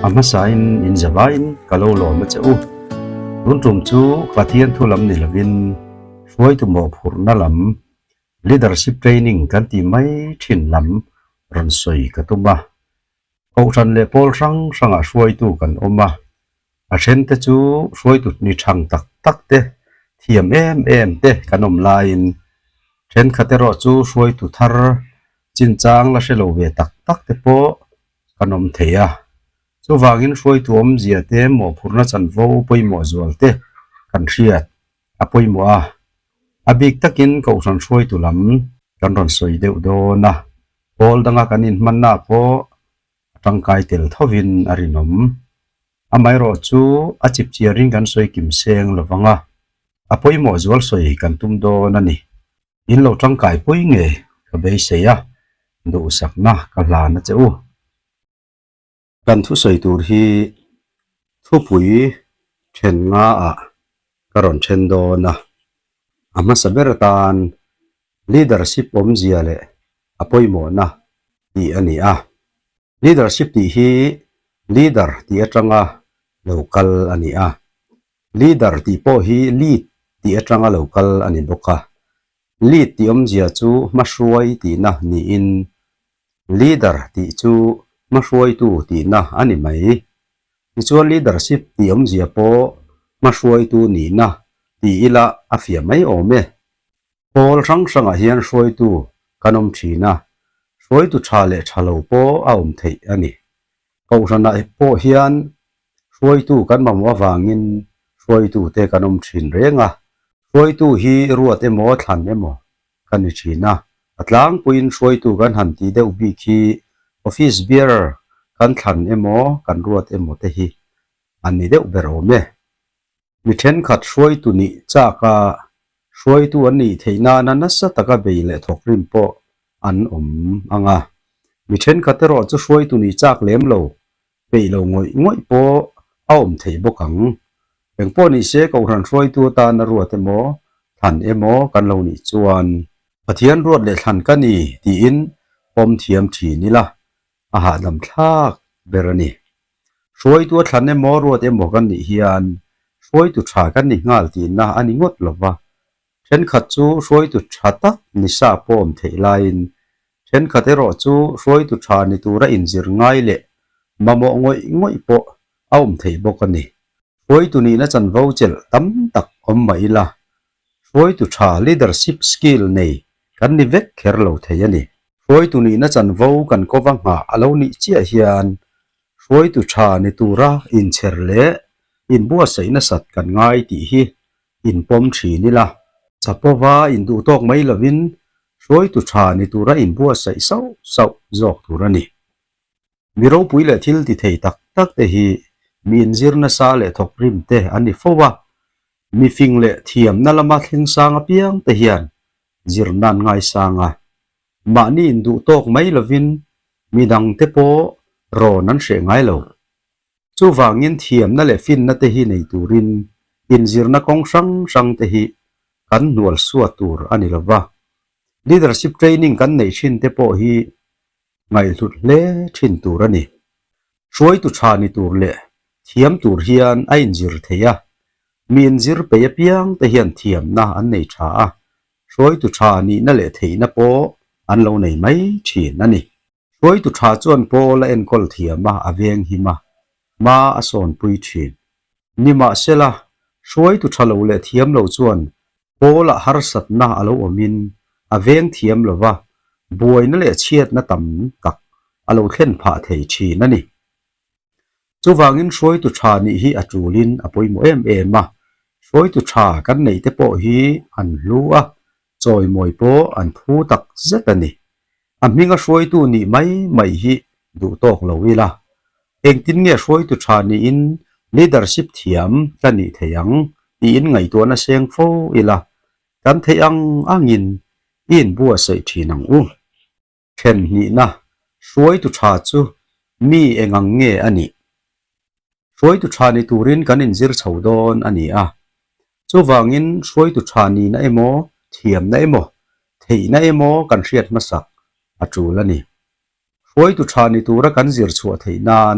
A hmasain in zavaiin ka lo lawm a che u. Tun tum chu Pathian thu lam ni lovin hruaitu mawhphurhna lam, leadership training kan tih mai thin lam rawn sawi ka tum a. Kohhran leh pawl hrang hrangah hruaitu kan awm a, a thente chu hruaitu ni thang tak tak te, thiam em em te kan awm laiin thenkhat erawh chu hruaitu thar chinchang la hre lo ve tak tak te pawh kan awm thei a. Chuvangin hruaitu awmzia te mawhphurhna chanvo pawimawh zual te kan hriat a pawimawh a, a bik takin kohhran hruaitu lam kan rawn sawi deuh dawn a. Pawl danga kan inhmanna pawh a tangkai tel thovin a rinawm. Amaherawh chu a chipchiarin kan sawi kim seng lo vang a, a pawimawh zual sawi kan tum dawn a ni. In lo tangkai pui nge ka beisei a, duhsakna ka hlan a che u. Kan thusawi tur hi thupui then nga ah ka rawn then dawn a, a hmasa ber atan leadership awmzia leh a pawimawhna tih a ni a. Leadership tih hi leader tih atanga lo kal a ni a, leader tih pawh hi lead tih atanga lo kal a ni bawk a. Lead tih awmzia chu hmahruai tihna niin Leader tih chu hmahruaitu tihna a ni mai. Tichuan leadership tih awmzia pawh hmahruaitu nihna ti ila a fiah mai awm e. Pawl hrang hrangah hian hruaitu kan awm thin a, hruaitu tha leh tha lo pawh a awm theih a ni. Kohhranah pawh hian hruaitu kan mamawh avangin hruaitute kan awm thin reng a, hruaitu hi ruat emaw thlan emaw ka ni thin a, a tlangpuiin hruaitu kan han tih deuh bik hi office bearer kan thlan emaw kan ruat emaw te hi an ni deuh ber awm e. Mi thenkhat hruaitu nih chak a, hruaitu an nih theih nana nasa taka bei leh thawkrim pawh an awm ang a. Mi thenkhat erawh chu hruaitu nih chak lem lo peih lo ngawih ngawih pawh a awm thei bawk ang. Engpawh ni se Kohhran hruaitu atana ruat emaw, thlan emaw kan lo nih chuan Pathian ruat leh thlan ka ni tiin pawm thiam thin ila, a hahdam thlak ber a ni. Hruaitu a thlan emaw ruat emaw kan nih hian hruaitu tha kan ni nghal tihna a ni ngawt lo va, Thenkhat chu hruaitu tha tak ni sa pawm theih laiin, thenkhat erawh chu hruaitu tha ni tura inzir ngai leh mamawh ngawih ngawih pawh a awm thei bawk a ni. Hruaitu nihna chanvo chelh tam tak awm mah ila, hruaitu tha leadership skill nei kan ni vek kher lo thei a ni. Hruaitu nihna chanvo kan kova nghah a lo nih chiah hian hruaitu tha ni tura inchher leh inbuatsaih nasat kan ngai tih hi inpawm thin ila. Chapova induh tawk mai lovin hruaitu tha ni tura inbuatsaih sauh sauh zawk tur a ni. Mi ropui leh thil ti thei tak tak te hi mi inzir nasa leh thawk rim te an ni fo a, mi fing leh thiamna lama thleng sang apiang te hian zirna an ngaisang a, mahni induh tawk mai lovin midang te pawh rawn an hreh ngai lo. Chuvangin thiamna leh finna te hi nei turin inzirna kawng hrang hrang te hi kan hnual suat tur a ni lova. Leadership training kan neih thin te pawh hi ngaihhlut hle thin tur a ni. Hruaitu tha ni tur leh thiam tur hian a inzir thei a, mi inzir peih apiang te hian thiamna an nei tha a, hruaitu tha nihna leh theihna pawh an lo nei mai thin a ni. Hruaitu tha chuan Paul a enkawl thiam a, a veng him a, hma a sawnpui thin. Nimahsela, hruaitu tha lo leh thiam lo chuan Paul-a harsatna a lo awmin a veng thiam lo va, buaina leh chhiatna tam tak a lo thlen phah thei thin a ni. Chuvangin hruaitu tha nih hi a tulin a pawimawh em em a, hruaitu tha kan neih te pawh hi an hlu a, chawimawi pawh an phu tak zet a ni. A hminga hruaitu nih mai mai hi duh tawk lo ila, engtin nge hruaitu tha niin leadership thiam ka nih thei ang tiin ngaihtuahna seng fo ila, kan theih ang angin i inbuatsaih thin ang u. Then hnihna, hruaitu tha chu mi eng ang nge a nih? Hruaitu tha ni turin kan inzir chho dawn a ni a. Chuvangin hruaitu tha nihna emaw, thiamna emaw, theihna emaw kan hriat hmasak a tul a ni. Hruaitu tha ni tura kan zir chhuah theih nan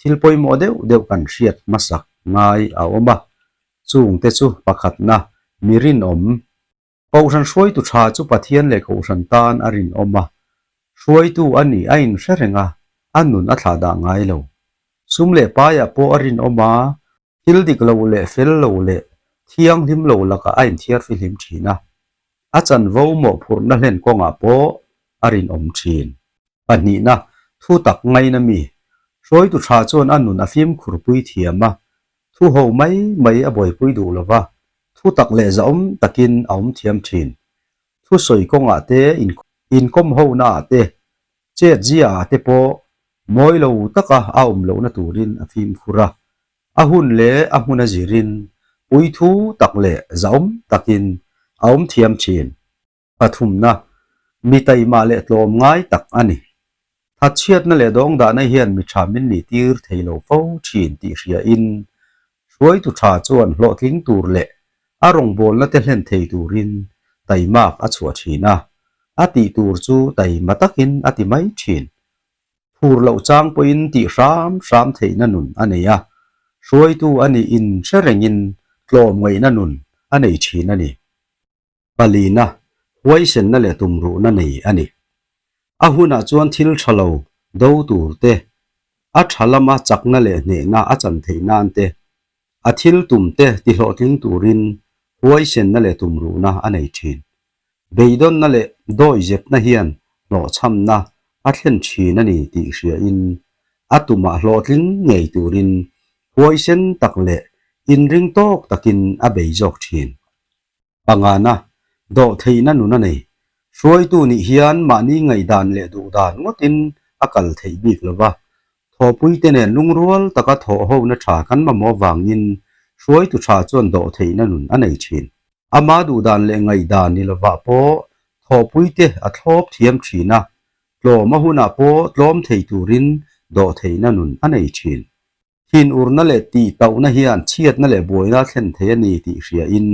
thil pawimawh deuh deuh kan hriat hmasak ngai a awm a, chungte chu pakhatna mi rinawm. Kohhran hruaitu tha chu Pathian leh Kohhran tan a rinawm a, hruaitu a nih a inhre reng a, a nun a thlah dah ngai lo. Sum leh paiah pawh a rinawm a, thil dik lo leh fel lo leh thianghlim lo lakah a inthiar fihlim thin a, a chanvo mawhphurhna hlen kawngah pawh a rinawm thin. Pahnihna, thu tak ngaina mi. Hruaitu tha chuan a nun a fimkhurpui thiam a, thu ho mai mai a buaipui duh lo va, thu tak leh zahawm takin a awm thiam thin. Thusawi kawngah te, inkawm honaah te, chet ziaah te pawh mawi lo taka a awm lohna turin a fimkhur a, a hun leh a hmun a zirin puithu tak leh zahawm takin a awm thiam thin. Pathumna, mi taima leh tlawm ngai tak a ni. Thatchhiatna leh dawngdahna hian mi tha min nih tir thei lo fo thin tih hriain, hruaitu tha chuan hlawhtling tur leh a rawngbawlna te hlen thei turin taimak a chhuah thin a, a tih tur chu taima takin a ti mai thin. Phur loh chang pawhin tih hram hram theihna nun a nei a, hruaitu a nih inhre rengin tlawm ngaihna nun a nei thin a ni. Palina, huaisenna leh tumruhna nei a ni. A hunah chuan thil tha lo do tur te, a tha lama chakna leh hnehna a chan theih nan te, a thil tum te tihlawhtling turin huaisenna leh tumruhna a nei thin. Beidawnna leh dawihzepna hian hlawhchhamna a thlen thin a ni tih hriain a tumah hlawhtling ngei turin huaisen tak leh inring tawk takin a bei zawk thin. Pangana, dawhtheihna nun a nei. Hruaitu nih hian mahni ngaihdan leh duhdan ngawtin a kal theih bik lo va. Thawhpuite nen lungrual taka thawhhona tha kan mamawh vangin hruaitu tha chuan dawhtheihna nun a nei thin. Ama duhdan leh ngaihdan ni lovah pawh thawhpuite a thlawp thiam thin a, tlawm a hunah pawh tlawm thei turin dawhtheihna nun a nei thin. Thinurna leh tihtauhna hian chhiatna leh buaina a thlen thei a ni tih hriain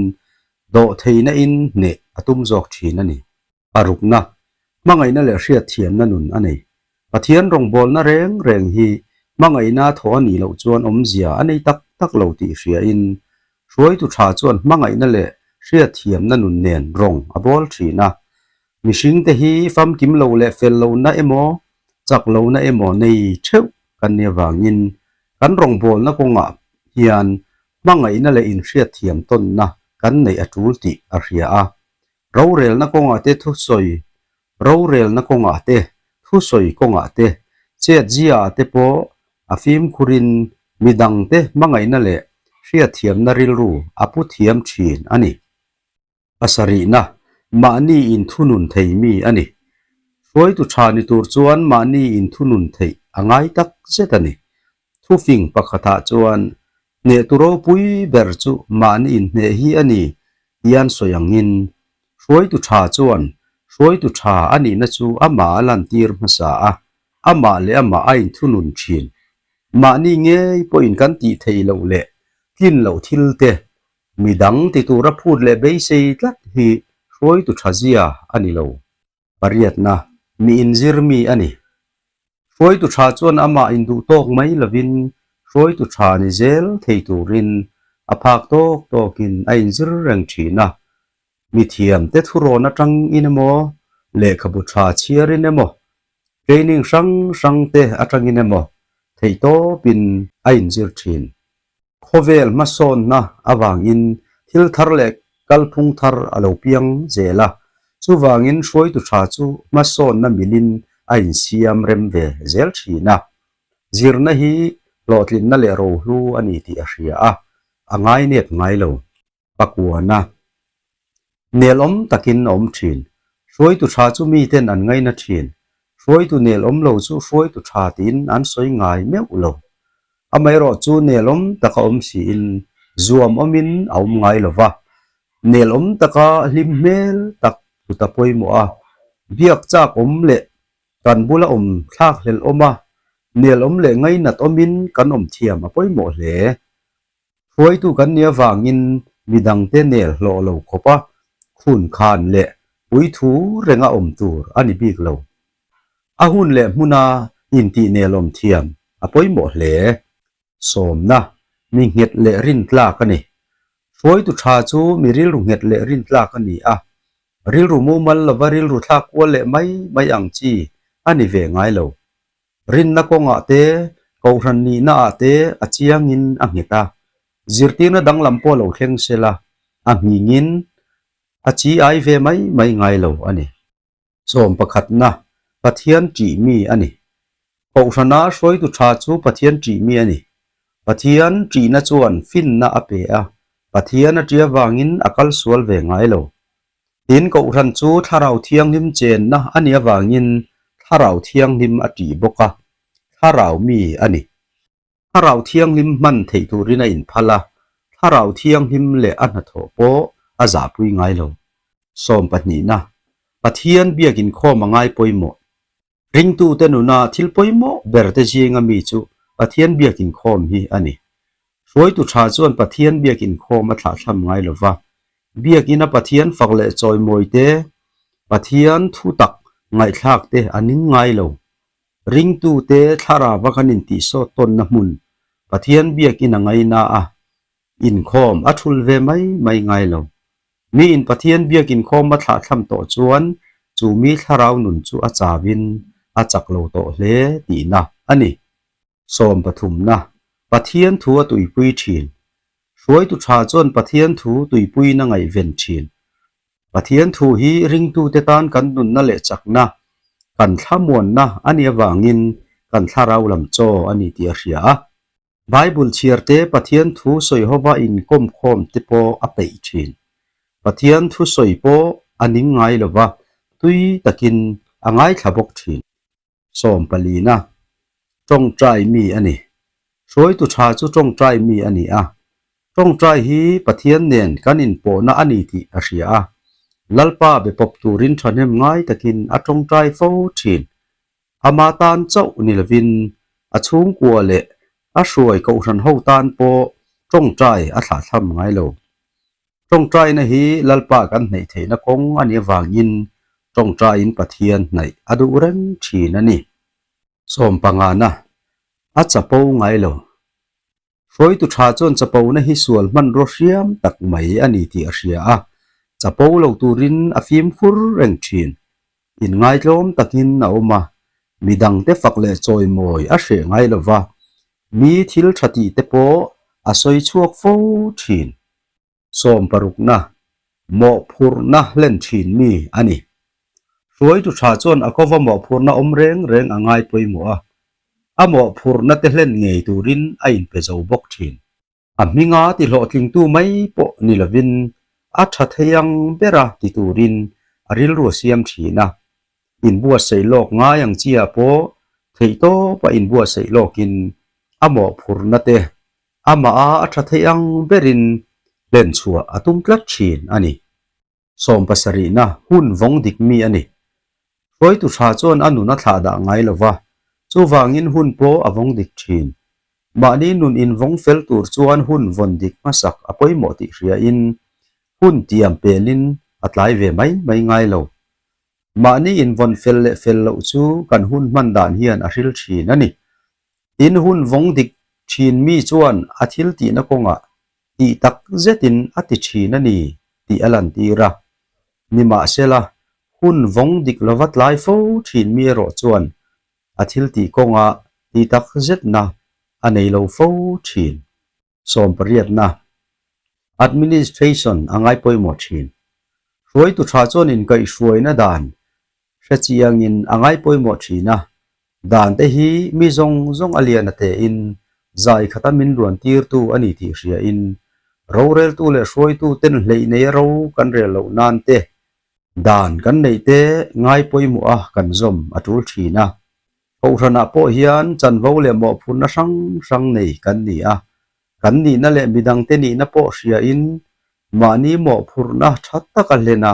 dawhtheihna in hneh a tum zawk thin a ni. Parukna, hmangaihna leh hriatthiamna nun a nei. Pathian rawngbawlna reng reng hi hmangaihna a thawh a nih loh chuan awmzia a nei tak tak lo tih hriain hruaitu tha chuan hmangaihna leh hriatthiamna nun nen rawng a bawl thin a. Mihringte hi famkim lo leh fel lohna emaw chak lohna emaw nei theuh kan nih avangin kan rawngbawlna kawngah hian hmangaihna leh inhriatthiam tawnna kan neih a tul tih a hria a. Rorelna kawngah te thusawi rorelna kawngah te thusawi kawngah te chetziaah te pawh a fimkhurin midangte hmangaihna leh hriatthiamna rilru a pu thiam thin a ni. Pasarihna, mahni inthunun thei mi a ni. Hruaitu tha ni tur chuan mahni inthunun theih a ngai tak zet a ni. Thufing pakhatah chuan, Hnehtu ropui ber chu mahni inhneh hi a ni tih an sawi angin, hruaitu tha chuan hruaitu tha a nihna chu amah a lantir hmasa a, amah leh amah a inthunun thin. Mahni ngei pawhin kan tih theih loh leh tlin loh thil te Mi dang ti tura phut leh beisei tlat hi hruaitu tha zia a ni lo. Pariatna, mi inzir mi a ni. Hruaitu tha chuan amah induh tawk mai lovin hruaitu tha ni zel thei turin a phak tawk tawkin a inzir reng thin a. Mi thiamte thurawn atangin emaw, lehkhabu tha chhiarin emaw, training hrang hrangte atangin emaw theihtawpin a inzir thin. Khawvel hmasawnna avangin thil thar leh kalphung thar a lo piang zel a, chuvangin hruaitu tha chu hmasawnna milin a insiam rem ve zel thin a. Zirna hi hlawhtlinna leh rohlu a ni tih a hria a, a ngainep ngai lo. Pakuana. Nelawm takin a awm thin. Hruaitu tha chu miten an ngaina thin. Hruaitu nelawm lo chu hruaitu tha tiin an sawi ngai meuh lo. Amaherawh chu nelawm taka awm siin zuam awmin a awm ngai lo va. Nelawm taka hlim hmel tak put a pawimawh a, biak chak awm leh kan bula awm thlak hlelh awm a, nelawm leh ngainat awmin kan awm thiam a pawimawh hle. Hruaitu kan nih avangin midangte nel hlawh lo khawpa khun khan leh puithu renga awm tur a ni bik lo. A hun leh hmuna intih nelawm thiam a pawimawh hle. Sawmna, Mi nghet leh rintlak a ni. Hruaitu tha chu mi rilru nghet leh rintlak a ni a, rilru mumal lova rilru thlak kual leh mai mai ang chi a ni ve ngai lo. Rinna kawngah te, kohhran nihna ah te a chiangin a nghet a, zirtirna danglam pawh lo thleng sela, a nghingin a chi ai ve mai mai ngai lo a ni. Sawm pakhatna, Pathian ṭih mi a ni. Kohhrana hruaitu ṭha chu Pathian ṭih mi a ni. Pathian ṭihna chuan finna a pe a, Pathian a ṭih avangin a kal sual ve ngai lo. Tin, Kohhran chu Thlarau Thianghlim chenna a nih avangin Thlarau Thianghlim a ṭih bawk a, Thlarau mi a ni. Thlarau Thianghlim hman theih turin a inphal a, Thlarau Thianghlim leh a hnathawh pawh a zahpui ngai lo. Sawm pahnihna, Pathian biak inkhawm a ngai pawimawh. Ringtute nuna thil pawimawh berte zinga mi chu Pathian biak inkhawm hi a ni. Hruaitu tha chuan Pathian biak inkhawm a thlahthlam ngai lo va, biakina Pathian fak leh chawimawi te, Pathian thutak ngaihthlak te a ning ngai lo. Ringtute thlarava kan intihsawt tawnna hmun Pathian biakin a ngaina a, inkhawm a thul ve mai mai ngai lo. Miin Pathian biak inkhawm a thlahthlam tawh chuan chu mi thlarau nun chu a chauin a chak lo tawh hle tihna a ni. Sawm pathumna, Pathian thu a tuipui thin. Hruaitu tha chuan Pathian thu tuipuiin a ngaihven thin. Pathian thu hi ringtute tan kan nunna leh chakna, kan thlamuanna a nih avangin kan thlarau lam chaw a ni tih a hria a. Bible chhiar te Pathian thu sawi hova inkawm khawm te pawh a peih thin. Pathian thu sawi pawh a ning ngai lova, tui takin a ngaithla bawk thin. Sawm palina, Tawngtai mi a ni. Hruaitu tha chu tawngtai mi a ni a. Tawngtai hi Pathian nen kan inpawhna a ni tih a hria a. Lalpa be pawp turin thahnem ngai takin a tawngtai fo thin. Ama tan chauh ni lovin a chhungkua leh a hruai kohhran ho tan pawh tawngtai a thlahthlam ngai lo. Tawngtaina hi Lalpa kan hneih theihna kawng a nih avangin tawngtaiin Pathian hnaih a duh reng thin a ni. Sawm pangana, a chapo ngai lo. Hruaitu tha chuan chapona hi sual hmanraw hriam tak mai a ni tih a hria a, chapo lo turin a fimkhur reng thin. Inngaitlawm takin a awm a, midangte fak leh chawimawi a hreh ngai lo va, mi thil tha tihte pawh a sawi chhuak fo thin. Sawm parukna, mawhphurhna hlen thin mi a ni. Hruaitu tha chuan a kova mawhphurhna awm reng reng a ngai pawimawh a, a mawhphurhna te hlen ngei turin a inpe zo bawk thin. A hminga ti hlawhtlingtu mai pawh ni lovin a tha thei ang bera ti turin a rilru a siam thin a, inbuatsaih lawk ngai ang chiah pawh theihtawpa inbuatsaih lawkin a mawhphurhna te Amah a a tha thei ang berin hlen chhuah a tum tlat thin a ni. Sawm pasarihna hun vawng dik mi a ni. Hruaitu tha chuan a nun a thlah dah ngai lo va, chuvangin hun pawh a vawng dik thin. Mahni nun invawng fel tur chuan hun vawn dik hmasak a pawimawh tih hriain hun tiam pelin a tlai ve mai mai ngai lo. Mahni invawn fel leh fel loh chu kan hun hman dan hian a hril thin a ni. Tin, hun vawng dik thin mi chuan a thil tihna kawngah tih tak zetin a ti thin a ni tih a lantir a. Nimahsela, hun vawng dik lova tlai fo thin mi erawh chuan a thil tih kawngah tih tak zetna a nei lo fo thin. Sawm pariatna, Administration a ngai pawimawh thin. Hruaitu tha chuan inkaihhruaina dan hre chiangin a ngai pawimawh thin a, dan te hi mi zawng zawng a lian a tein zai khata min luan tirtu a ni tih hriain roreltu leh hruaitu ten hleih neia ro kan rel loh nan te dan kan neih te ngai pawimawh a kan zawm a tul thin a. Kohhranah pawh hian chanvo leh mawhphurhna hrang hrang nei kan ni a, kan nihna leh midangte nihna pawh hriain mahni mawhphurhna tha taka hlen a,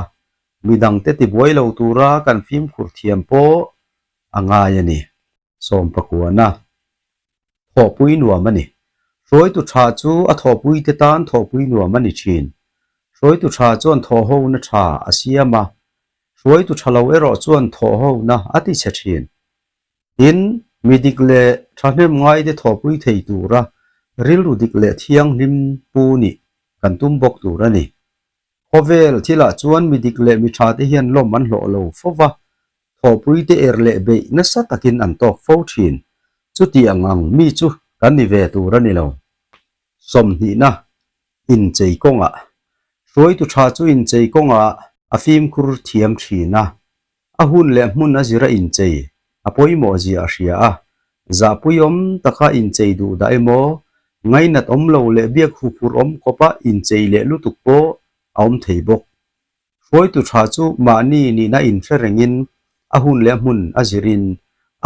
midangte tibuai lo tura kan fimkhur thiam pawh a ngai a ni. Sawm pakuana thawhpui nuam a ni. Hruaitu tha chu a thawhpuite tan thawhpui nuam a ni thin. Hruaitu tha chuan thawhhona tha a siam a, Hruaitu tha lo erawh chuan thawhhona a ti chhe thin. Tin, Mi dik leh thahnem ngaite thawhpui thei tura rilru dik leh thianghlim pu nih kan tum bawk tur a ni. Khawvel thilah chuan mi dik leh mi thate hian lawm an hlawh lo fo va, thawhpuite er leh beih nasa takin an tawk fo thin. Chuti ang ang mi chu kan ni ve tur a ni lo. Sawmhnihna inchei kawngah Hruaitu tha chu inchei kawngah a fimkhur thiam thin a, a hun leh hmun a zira inchei a pawimawh zia a hria a, zahpuiawm taka inchei duh dah emaw, ngainat awm lo leh biak huphurh awm khawpa inchei leh lutuk pawh a awm thei bawk. Hruaitu tha chu mahni nihna inhre rengin a hun leh hmun a zirin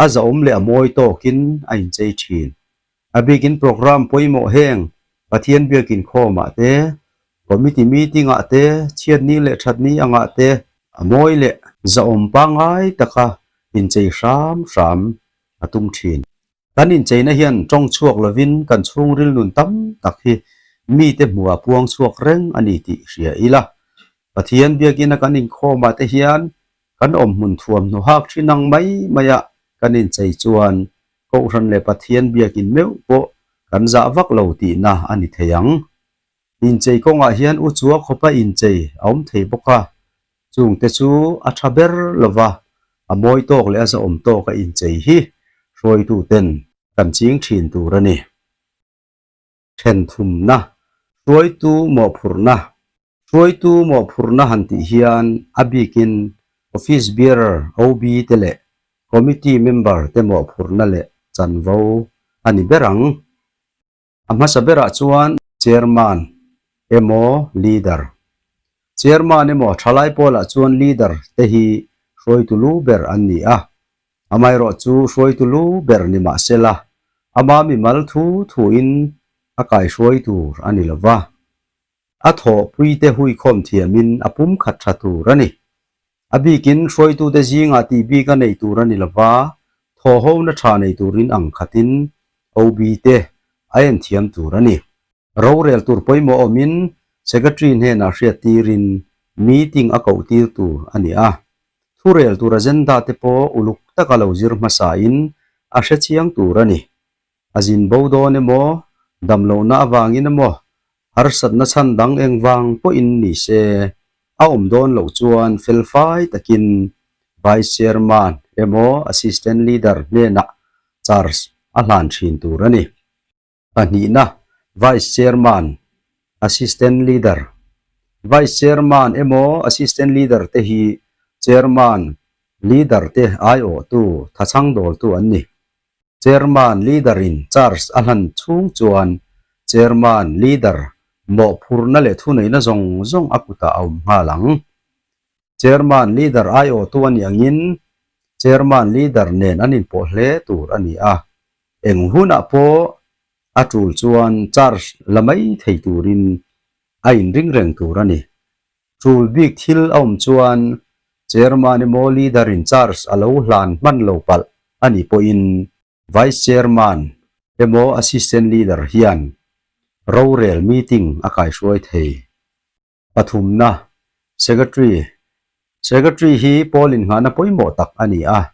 a zahawm leh a mawi tawkin a inchei thin. A bikin programme pawimawh heng Pathian biakin khawmah te, committee meeting ah te, chhiatni leh thatni angah te a mawi leh zahawm pangngai taka inchei hram hram a tum thin. Kan incheina hian tawng chhuak lovin kan chhungril nun tam tak hi mite hmuha puang chhuak reng a ni tih hria ila. Pathian biakina kan inkhawmah te hian kan awmhmun thuamhnaw hak thin ang mai maia kan inchei chuan Kohhran leh Pathian biakin meuh pawh kan zah vak lo tihna a ni thei ang. Inchei kawngah hian u chua khawpa inchei a awm thei bawk a, chungte chu a tha ber lova a mawi tawk leh a zahawm tawka inchei hi hruaituten kan ching thin tur a ni. Thenthumna, hruaitu mawhphurhna, Hruaitu mawhphurhna han tih hian a bikin Office Bearer, OB, te leh Committee Member te mawhphurhna leh chanvo a ni ber ang. A hmasa berah chuan Chairman emaw Leader. Chairman emaw thalai pawlah chuan Leader te hi hruaitu lu ber an ni a. Amaherawh chu hruaitu lu ber ni mah sela, ama mimal thu thuin a kaihruai tur a ni lova. A thawhpuite huikhawm thiamin a pum khat tha tur a ni. A bikin hruaitute zingah tih bik a nei tur a ni lova, thawhhona tha nei turin ang khatin OB te a en thiam tur a ni. Rorel tur pawimawh awmin Secretary hnenah hriat tirin meeting a koh tir tur a ni a. Thurel tur agenda te pawh uluk taka lo zir hmasain a hrechiang tur a ni. A zin bo dawn emaw, damlohna avangin emaw, harsatna chhan dang engvang pawhin ni se, a awm dawn loh chuan felfai takin Vice Chairman emaw Assistant Leader hnenah charge a hlan thin tur a ni. Pahnihna, Vice Chairman, Assistant Leader Vice Chairman emaw Assistant Leader te hi Chairman, Leader te aiawhtu, thachhang dawltu an ni. Chairman Leader in charge a hlan chhung chuan Chairman Leader mawhphurhna leh thuneihna zawng zawng a kutah a awm nghal ang. Chairman Leader aiawhtu a nih angin Chairman Leader nen an inpawh hle tur a ni a, eng hunah pawh a tul chuan charge la mai thei turin a inring reng tur a ni. Tul bik thil a awm chuan Chairman emaw Leader in charge a lo hlan hman lo palh a nih pawhin Vice Chairman emaw Assistant Leader hian rorel meeting a kaihruai thei. Pathumna, Secretary Secretary hi pawl innghahna pawimawh tak a ni a,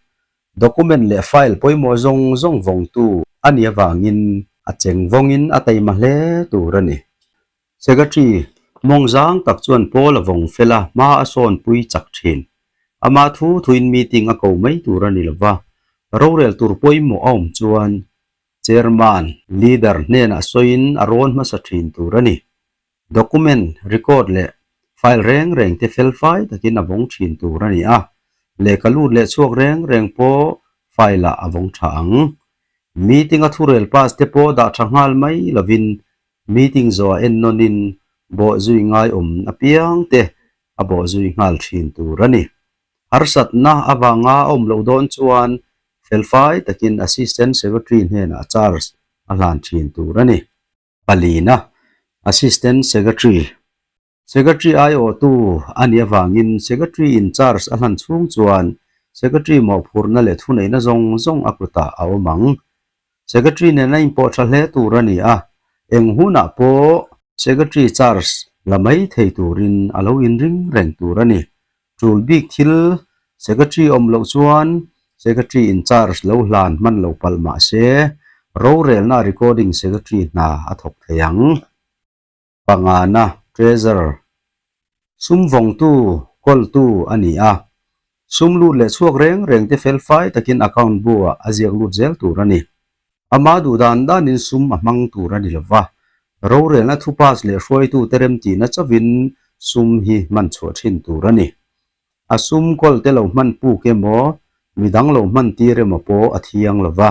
document leh file pawimawh zawng zawng vawngtu a nih avangin a cheng vawngin a taima hle tur a ni. Secretary mawng zang tak chuan Paul a vawng fel a, hma a sawn pui chak thin. Amah thu thuin meeting a ko mai tur a ni lo va, rorel tur pawimawh a awm chuan Chairman, Leader hnenah sawiin a rawn hmasa thin tur a ni. Document, record leh file reng reng te felfai takin a vawng thin tur a ni a, lehkha lut leh chhuak reng reng pawh file ah a vawng tha ang. Meeting a thurel pass te pawh dah tha nghal mai lovin Meeting zawh a ennawnin bawhzui ngaiawm apiang te a bawhzui nghal thin tur a ni. Harsatna avanga a awm loh dawn chuan felfai takin Assistant Secretary hnenah charge a hlan thin tur a ni. Palina, Assistant Secretary Secretary aiawhtu a nih avangin Secretary in charge a hlan chhung chuan Secretary mawhphurhna leh thuneihna zawng zawng a kutah a awm ang. Secretary nen a inpawh tha hle tur a ni a, eng hunah pawh Secretary charge la mai thei turin a lo inring reng tur a ni. Tul bik thil Secretary awm loh chuan. Secretary in charge lo hlan hman lo palh mah se, rorelna Recording Secretary hna a thawk thei ang. Pangana, Treasurer, sum vawngtu, kawltu a ni a. Sum lut leh chhuak reng reng te felfai takin account bu ah a ziak lut zel tur a ni. Ama duh dan danin sum a hmang tur a ni lo va, rorelna thu pass leh hruaitute remtihna chauhin sum hi hman chhuah thin tur a ni. A sum kawl te lo hman puk emaw, midang lo hman tir emaw pawh a thiang lo va,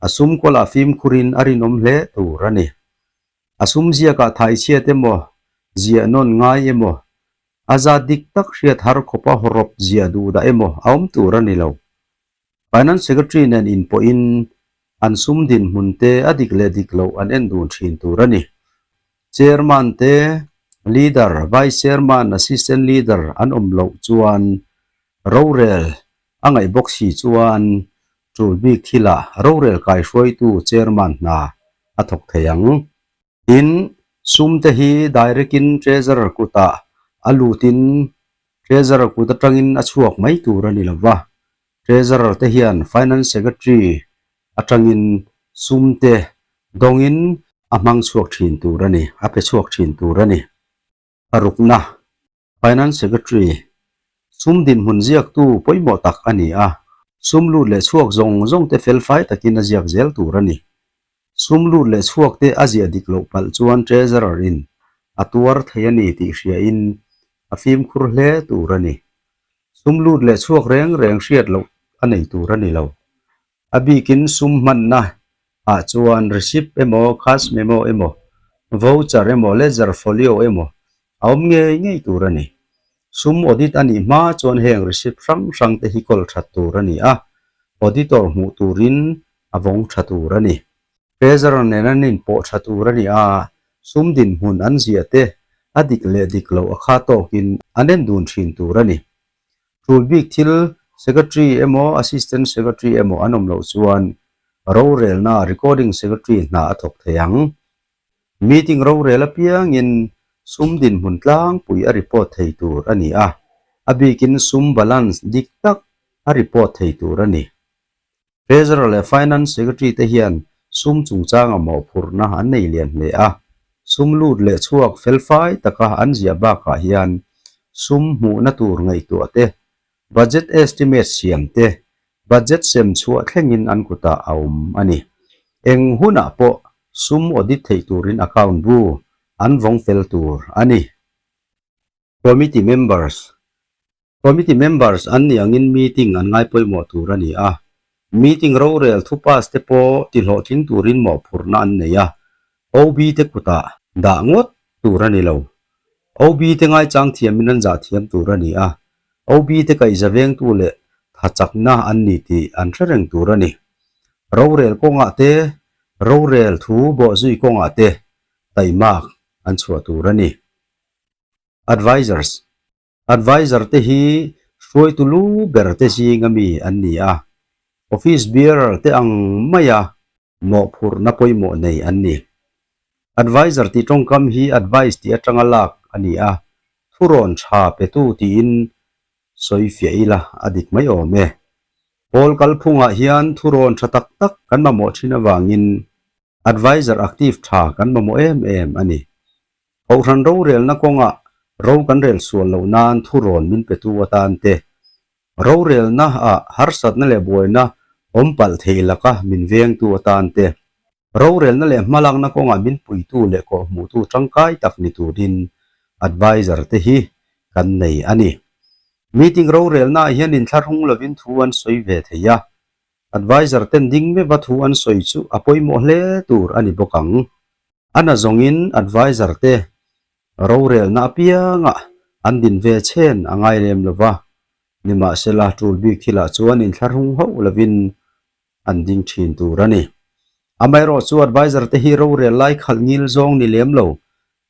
a sum kawlah fimkhurin a rinawm hle tur a ni. A sum ziakah thaichhiat emaw, ziah nawn ngai emaw, a zat dik tak hriat har khawpa hawrawp ziah duh dah emaw a awm tur a ni lo. Finance Secretary nen inpawhin an sum dinhmun te a dik leh dik loh an en dun thin tur a ni. Chairman te, Leader, Vice Chairman, Assistant Leader an awm loh chuan rorel a ngaih bawk si chuan tul bik thilah rorel kaihruaitu Chairman hna a thawk thei ang. Tin, sum te hi direct in Treasurer kutah a lutin Treasurer kut atangin a chhuak mai tur a ni lo va, Treasurer te hian Finance Secretary atangin sum te dawngin a hmang chhuak thin tur a ni, a pe chhuak thin tur a ni. Parukna, Finance Secretary, sum dinhmun ziaktu pawimawh tak a ni a, sum lut leh chhuak zawng zawng te felfai takin a ziak zel tur a ni. Sum lut leh chhuak te a ziah dik loh palh chuan Treasurer in a tuar thei a ni tih hriain a fimkhur hle tur a ni. Sum lut leh chhuak reng reng hriat loh a nei tur a ni lo. A bikin sum hmanna ah chuan receipt emaw, cash memo emaw, voucher emaw, ledger folio emaw a awm ngei ngei tur a ni. Sum audit a nih hma chuan heng receipt hrang hrang te hi kawl that tur a ni a, auditor hmuh turin a vawng tha tur a ni. Treasurer nen an inpawh tha tur a ni a, sum dinhmun an ziah te a dik leh dik loh a kha tawkin an en dun thin tur a ni. Tul bik thil Secretary emaw Assistant Secretary emaw an awm loh chuan rorelna Recording Secretary hna a thawk thei ang. Meeting rorel apiangin sum dinhmun tlangpui a report thei tur a ni a, a bikin sum balance dik tak a report thei tur a ni. Treasurer leh Finance Secretary te hian sum chungchanga mawhphurhna an nei lian hle a, sum lut leh chhuak felfai taka an ziah bakah hian sum hmuhna tur ngaihtuah te, budget estimate siam te, budget sem chhuah thlengin an kutah a awm a ni. Eng hunah pawh sum audit theih turin account bu an vawng fel tur a ni. Committee members Committee members an nih angin meeting an ngai pawimawh tur a ni a, meeting rorel thu pass te pawh tihlawhtling turin mawhphurhna an nei a, OB te kutah dah ngawt tur a ni lo. OB te ngaichang thiamin an zah thiam tur a ni a, OB te kaihza vengtu leh thachakna an ni tih an hre reng tur a ni. Rorel kawngah te, rorel thu bawhzui kawngah te taimak an chhuah tur a ni. Advisors. Advisor te hi hruaitu lu ber te zinga mi an ni a, office bearer te ang maia mawhphurhna pawimawh nei an ni. Advisor tih tawngkam hi advice tih atanga lak a ni a, thurawn tha petu tiin sawi fiah ila a dik mai awm e. Pawl kalphungah hian thurawn tha tak tak kan mamawh thin avangin Advisor active tha kan mamawh em em a ni. Kohhran rorelna kawngah ro kan rel sual loh nan thurawn min petu atan te, rorelna ah harsatna leh buaina awm palh thei laka min vengtu atan te, rorelna leh hmalakna kawngah min puitu leh kawhhmuhtu tangkai tak ni turin advisor te hi kan nei a ni. Meeting rorelna ah hian inthlahrung lovin thu an sawi ve thei a, Advisor ten ding meuh a thu an sawi chu a pawimawh hle tur a ni bawk ang. A na zawngin advisor te rorelna apiangah an din ve chhen a ngai lem lo va, nimahsela tul bik thilah chuan inthlahrung hauh lovin an ding thin tur a ni. Amaherawh chu advisor te hi rorel lai khalh ngil zawng ni lem lo,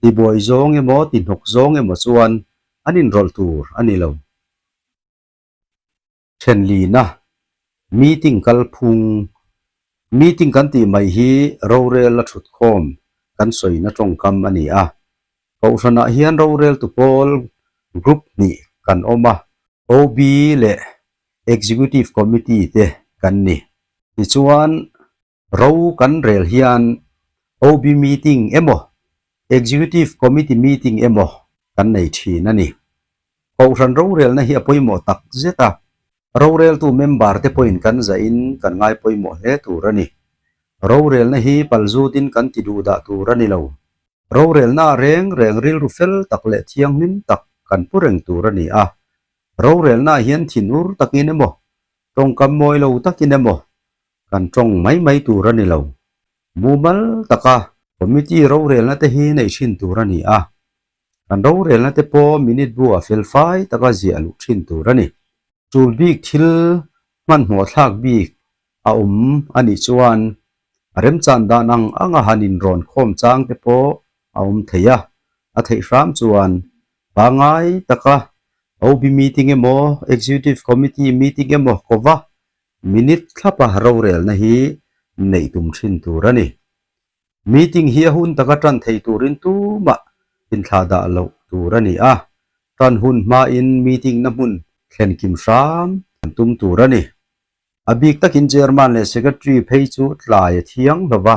tibuai zawng emaw tihnawk zawng emaw chuan an inrawlh tur a ni lo. Thenlina, Meeting kalphung, Meeting kan tih mai hi rorel a thutkhawm kan sawina tawngkam a ni a. Kohhranah hian roreltu pawl group hnih kan awm a, OB leh Executive Committee te kan ni. Tichuan, ro kan rel hian OB meeting emaw, Executive Committee meeting emaw kan nei thin a ni. Kohhran rorelna hi a pawimawh tak zet a, roreltu member te pawhin kan zahin kan ngai pawimawh hle tur a ni. Rorelna hi palzutin kan ti duh dah tur a ni lo. Rorelna reng reng rilru fel tak leh thianghlim tak kan pu reng tur a ni a. Rorelnaah hian thinur takin emaw, tawngkam mawi lo takin emaw kan tawng mai mai tur a ni lo. Mumal taka committee rorelna te hi neih thin tur a ni a. Kan rorelna te pawh minute bu ah fel fai taka ziah luh thin tur a ni. Tul bik thil hmanhmawh thlak bik a awm a nih chuan a remchan dan ang anga han inrawn khawm chang te pawh a awm thei a, a theih hram chuan pangngai taka OB meeting emaw Executive Committee meeting emaw kova minute thlapa rorelna hi neih tum thin tur a ni. Meeting hi a hun taka tan thei turin tumah inthlah dah loh tur a ni a, tan hun hmain meeting na hmun thlen kim hram an tum tur a ni. A bik takin Chairman leh Secretary phei chu tlai a thiang lo va,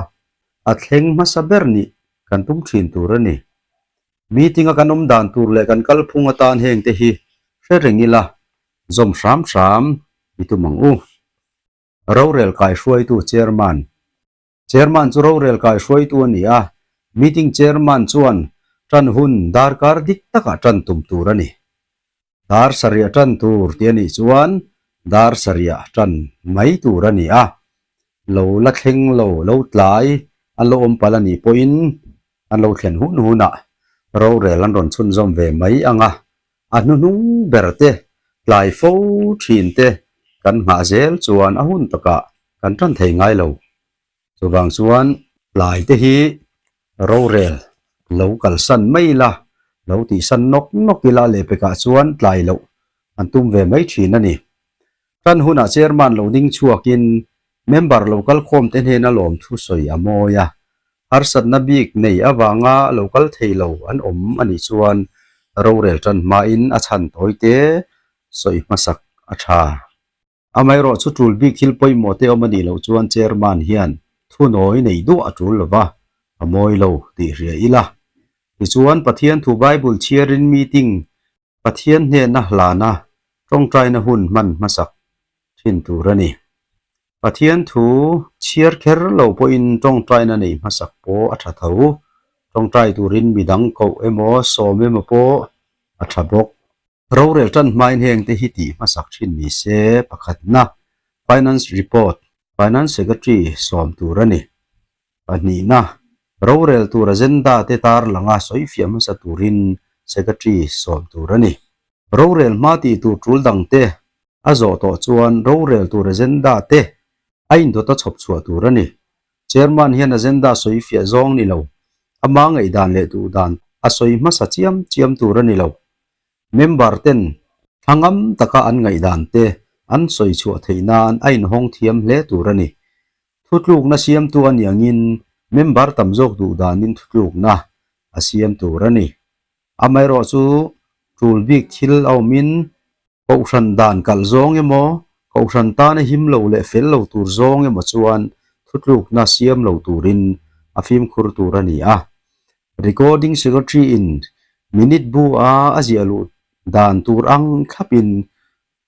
a thleng hmasa ber nih kan tum thin tur a ni. Meeting a kan awm dan tur leh kan kalphung atan hengte hi hre reng ila, zawm hram hram i tum ang u. Rorel kaihruaitu Chairman Chairman chu rorel kaihruaitu a ni a, meeting chairman chuan tan hun darkar dik takah tan tum tur a ni. Dar sarih tan tur tih a nih chuan dar sarih tan mai tur a ni a, lo la thleng lo, lo tlai an lo awm palh a nih pawhin an lo thlen hun hunah rorel an rawn chhunzawm ve mai ang a, a hnuhnung ber te, tlai fo thin te kan nghah zel chuan a hun takah kan tan thei ngai lo. Chuvang chuan tlai te hi rorel lo kalsan mai ila, lo tihsan nawk nawk ila lehpekah chuan tlai loh an tum ve mai thin a ni. Tan hunah chairman lo ding chhuakin member lo kal khawm te hnena lawmthu sawi a mawi a, harsatna bik nei avanga lo kal thei lo an awm a nih chuan rorel tan hmain a chhan tawi te sawi hmasak a tha. Amaherawh chu tul bik thil pawimawh te awm a nih loh chuan chairman hian thunawi nei duah a tul lo va, a mawi lo tih hria ila. Tichuan Pathian thu Bible chhiarin meeting Pathian hnehna hlana tawngtaina hun hman hmasak thin tur a ni. Pathian thu chhiar kher lo pawhin tawngtaina nei hmasak pawh a tha tho. Tawngtai turin midang koh emaw sawm emaw pawh a tha bawk. Rorel tan hmain heng te hi tih hmasak thin ni se pakhatna Finance Report, Finance Secretary sawm tur a ni. Pahnihna, rorel tur agenda te tar langa sawifiah hmasa turin Secretary sawm tur a ni. Rorel hma tih tur tul dang te a zawh tawh chuan rorel tur agenda te a indawt a chhawp chhuah tur a ni. Chairman hian agenda sawifiah zawng ni lo, ama ngaihdan leh duhdan a sawi hmasa chiam chiam tur a ni lo. Member ten thla ngam taka an ngaihdan te an sawi chhuah theih nan a inhawng thiam hle tur a ni. Thutlukna siamtu a nih angin member tam zawk duh danin thutlukna a siam tur a ni. Amaherawh chu tul bik thil a awmin kohhran dan kalh zawng emaw, kohhran tana him lo leh fel lo tur zawng emaw chuan thutlukna siam lo turin a fimkhur tur a ni a. Recording Secretary in minute bu a a ziah luh dan tur ang thlapin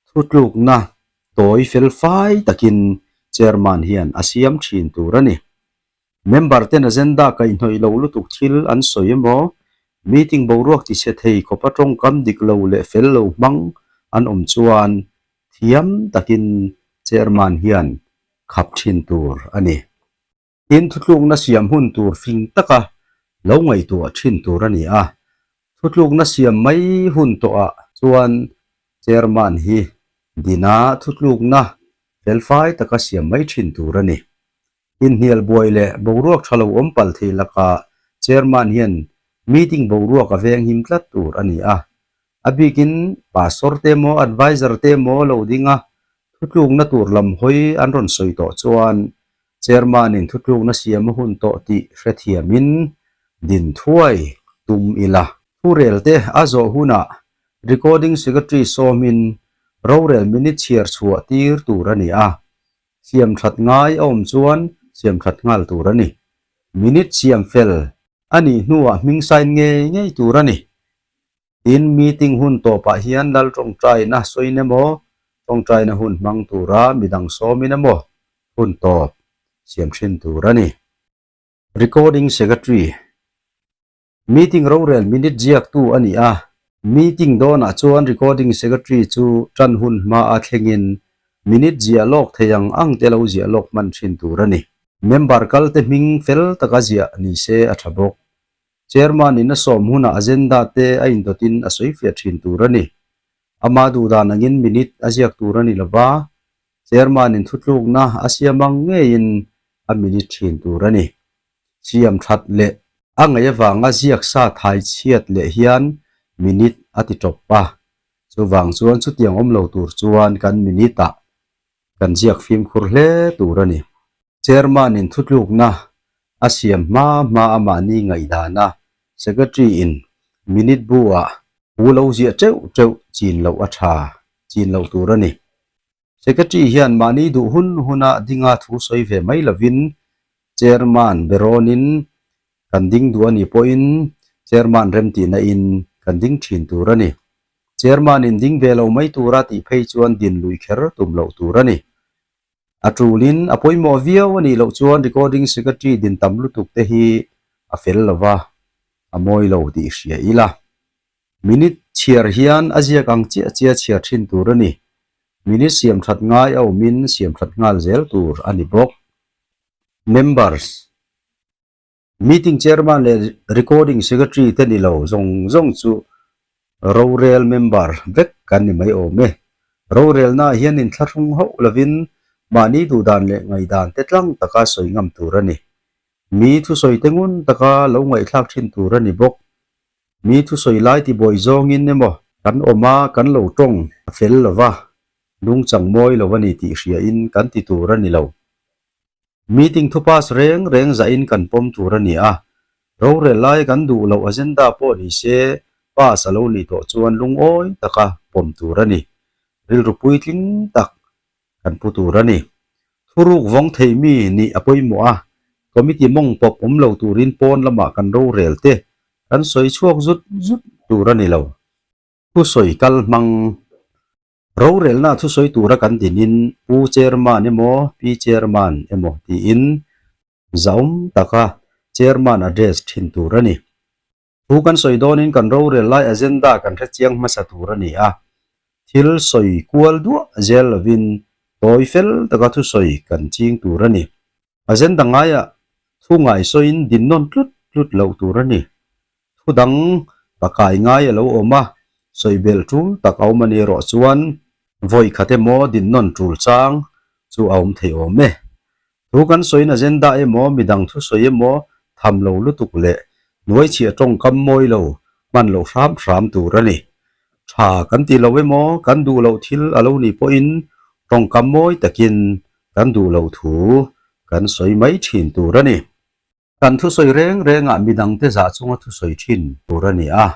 Thutlukna tawi fel fai takin Chairman hian a siam thin tur a ni. Member ten agenda kaihhnawih lo lutuk thil an sawi emaw, meeting boruak tichhe thei khawpa tawngkam dik lo leh fel lo hmang an awm chuan thiam takin Chairman hian khap thin tur a ni. Tin, thutlukna siam hun tur fing taka lo ngaihtuah thin tur a ni a. Thutlukna siam mai hun tawhah chuan Chairman hi dina thutlukna felfai taka siam mai thin tur a ni. Inhnial buai leh boruak tha lo awm palh thei lakah Chairman hian meeting boruak a veng him tlat tur a ni a. A bikin Pastor te emaw Adviser te emaw lo dinga thutlukna tur lam hawi an rawn sawi tawh chuan Chairman-in thutlukna siam a hun tawh tih hrethiamin din thuai tum ila. Thurel te a zawh hunah Recording Secretary sawmin Rorel minute chhiar chhuah tir tur a ni a, siam that ngai a awm chuan siam that nghal tur a ni. Minute siam fel a nih hnuah hming sign ngei ngei tur a ni. Tin, meeting hun tawpah hian lal tawngtaina sawiin emaw, tawngtaina hun hmang tura midang sawmin emaw hun tawp siam thin tur a ni. Recording Secretary. Meeting rorel minute ziaktu a ni a. Meeting dawnah chuan Recording Secretary chu tan hun hmaa thlengin minute ziah lawk thei ang ang te lo ziah lawk hman thin tur a ni. Member kalte hming fel taka ziah ni se a tha bawk. Chairman in a sawm hunah agenda te a indawtin a sawi fiah thin tur a ni. Ama duhdan angin minute a ziak tur a ni lova, Chairman in thutlukna a siam ang ngeiin a minute thin tur a ni. Siam that leh a ngaih avanga ziak sa thai chhiat leh hian minute a ti tawp a, chuvang chuan chutiang awm lo tur chuan kan minute ah kan ziak fimkhur hle tur a ni. Chairman in thutlukna a siam hma hma a mahni ngaihdana Secretary in minute bu ah pu lo ziah teuh teuh chin loh a tha chin loh tur a ni. Secretary hian mahni duh hun huna dinga thu sawi ve mai lovin Chairman berawnin kan ding duh a nih pawhin Chairman remtihna in kan ding thin tur a ni. Chairman in ding ve lo mai tura tih phei chuan din lui kher tum loh tur a ni. A tulin a pawimawh viau a nih loh chuan Recording Secretary din tam lutuk te hi a fel lova, a mawi lo tih hria ila. Minute chhiar hian a ziak ang chiah chiah chhiar thin tur a ni. Minute siam that ngai a awmin siam that nghal zel tur a ni bawk. Members, Meeting Chairman leh Recording Secretary te ni lo zawng zawng chu rorel member vek kan ni mai awm e. Rorelnaah hian inthlahrung hauh lovin mahni duhdan leh ngaihdan te tlang taka sawi ngam tur a ni. Mi thusawi te ngun taka lo ngaihthlak thin tur a ni bawk. Mi thusawi lai tibuai zawngin emaw kan awm a, kan lo tawng a fel lo va, nungchang mawi lo a ni tih hriain kan ti tur a ni lo. Meeting thu pass reng reng zahin kan pawm tur a ni a, rorel lai kan duh loh agenda pawh ni se pass a lo nih tawh chuan lungawi taka pawm tur a ni. Rilru puitling tak kan pu tur a ni. Thuruk vawng thei mi nih a pawimawh a, committee mawng pawp awm lo turin pawn lamah kan rorel te kan sawi chhuak zut zut tur a ni lo. Thusawi kal hmang rorelna thusawi tura kan dinin Pu Chairman emaw Pi Chairman emaw tiin zahawm taka Chairman address thin tur a ni. Thu kan sawi dawnin kan rorel lai agenda kan hre chiang hmasa tur a ni a, thil sawi kual duah zel lovin tawi fel taka thusawi kan ching tur a ni. Agenda ngaiah thu ngaisawiin din nawn tlut tlut loh tur a ni. Thu dang pakai ngai a lo awm a, sawi belh tul tak a awm a ni erawh chuan vawi khat emaw din nawn tul chang chu a awm thei awm e. Thu kan sawiin agenda emaw midang thusawi emaw tham lo lutuk leh hnuaichhiah tawngkam mawi lo hman loh hram hram tur a ni. Tha kan ti lo emaw kan duh loh thil a lo nih pawhin tawngkam mawi takin kan duh loh thu kan sawi mai thin tur a ni. Kan thusawi reng rengah midangte zah chunga thusawi thin tur a ni a.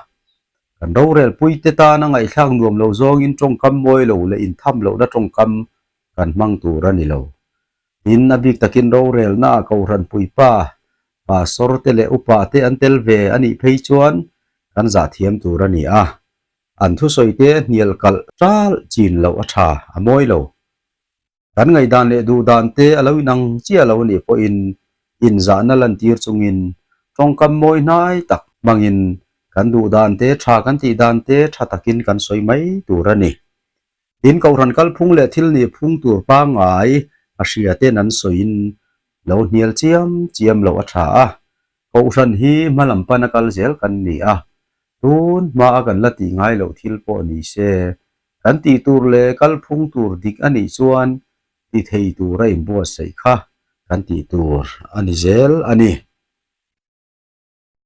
Kan rorelpuite tana ngaihthlak nuam lo zawngin tawngkam mawi lo leh intham lohna tawngkam kan hmang tur a ni lo. Tin, a bik takin rorelna ah Kohhran puipa, pastor te leh upa te an tel ve a nih phei chuan kan zah thiam tur a ni a. An thusawi te hnial kalh ṭalh chin loh a ṭha, a mawi lo. Kan ngaihdan leh duhdan te a lo inang chiah lo a nih pawhin inzahna lantir chungin tawngkam mawi hnai tak hmangin kan duhdan te ṭha kan tih dan te ṭha takin kan sawi mai tur a ni. Tin, Kohhran kalphung leh thil nih phung tur pangngai a hria ten an sawiin lo hnial chiam chiam loh a tha a. Kohhran hi hmalam pana kal zel kan ni a, tun hmaa kan la tih ngai loh thil pawh ni se, kan tih tur leh kalphung tur dik a nih chuan ti thei tura inbuatsaih kha kan tih tur a ni zel a ni.